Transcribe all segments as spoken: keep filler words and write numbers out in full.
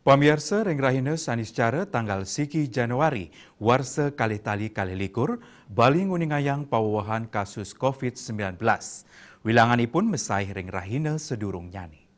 Pamiarsa, ring rahina Saniscara tanggal siki Januari warsa kalih tali kalih likur, Bali nguningayang pawewehan kasus covid sembilan belas. Wilanganipun mesaih ring rahina sadurungnyane.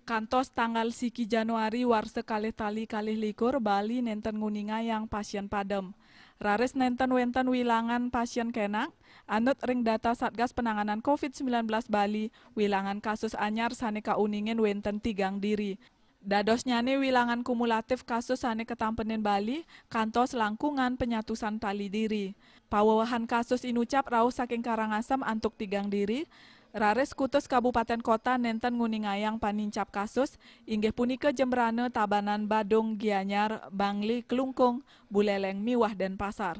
Kantos tanggal siki Januari warsa kalih tali kalih likur, Bali nenten nguningayang pasien padem. Raris nenten wenten wilangan pasien kenak, anut ring data Satgas Penanganan covid sembilan belas Bali, wilangan kasus anyar sane kauningin wenten tigang diri. Dadosnyane wilangan kumulatif kasus sane katampenin Bali kantos langkungan penyatusan tali diri. Pawewehan kasus inucap rauh saking Karangasem antuk tigang diri, raris kutus kabupaten kota nenten nguningayang panincap kasus, inggih punika Jembrana, Tabanan, Badung, Gianyar, Bangli, Klungkung, Buleleng miwah Denpasar.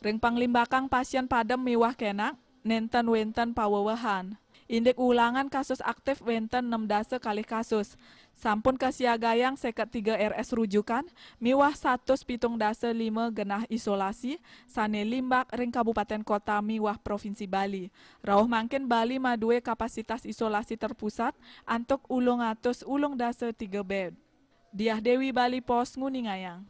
Ring panglimbakang pasien padem miwah kenak, nenten wenten pawewehan. Indik wulangan kasus aktif wenten enam dasa kalih kasus. Sampun kasiagayang seket tiga R S rujukan miwah satus pitung dasa lima genah isolasi sane limbak ring kabupaten kota miwah provinsi Bali. Rauh mangkin Bali madue kapasitas isolasi terpusat antuk ulung atus ulung dasa tiga bed. Diah Dewi, Bali Post, nguningayang.